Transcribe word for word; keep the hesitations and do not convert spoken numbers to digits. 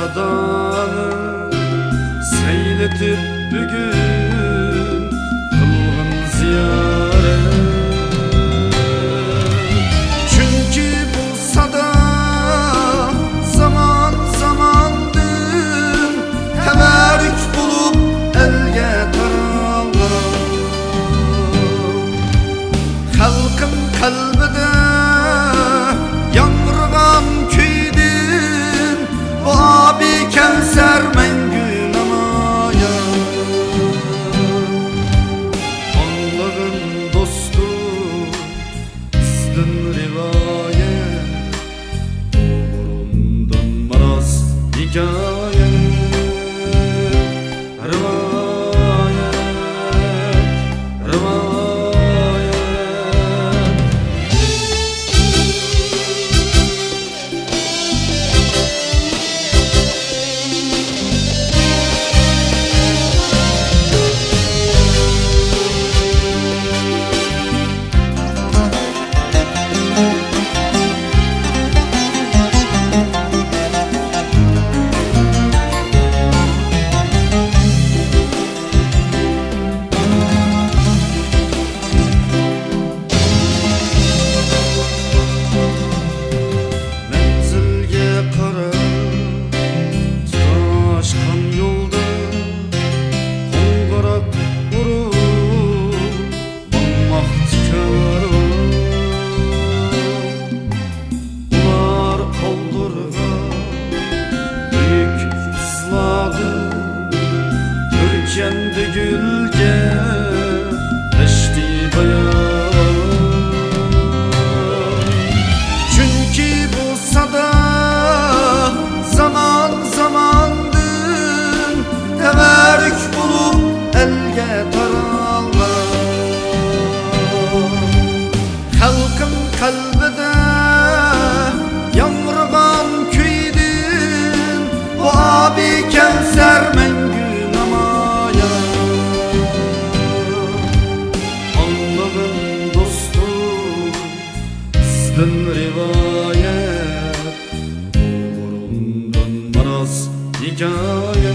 سادانى سەيلىتىپ بۈگۈن قىلغىن زىيارەت. چۈنكى بۇ سادا زامان زاماندىن تەۋەررۈك بولۇپ ئەلگە تارالغان. خەلقىم قەلبىدە ياڭرىغان كۈيدىن، بۇ ئابى كەۋسەر مەڭگۈ نامايان. ئاڭلىغىن دوستۇم، بىزدىن رىۋايەت، بۇرۇندىن مىراس ھېكايە. رىۋايەت، رىۋايەت. مەنزىلگە قاراپ تۇتاشقان يولدا، قوڭغۇراق ئۇرۇپ ماڭماقتا كارۋان. ئۇلار قالدۇرغان بۈيۈك ئىزلاردىن، كۆركەمدە گۈلگە تەشتى بايان. چۈنكى بۇ سادا زامان زاماندىن تەۋەررۈك بولۇپ ئەلگە تارالغان. خەلقىم قەلبىدە ياڭرىغان كۈيدىن، بۇ ئابى كەۋسەر مەڭگۈ نامايان. ئاڭلىغىن دوستۇم، بىزدىن رىۋايەت، بۇرۇندىن مىراس ھېكايە.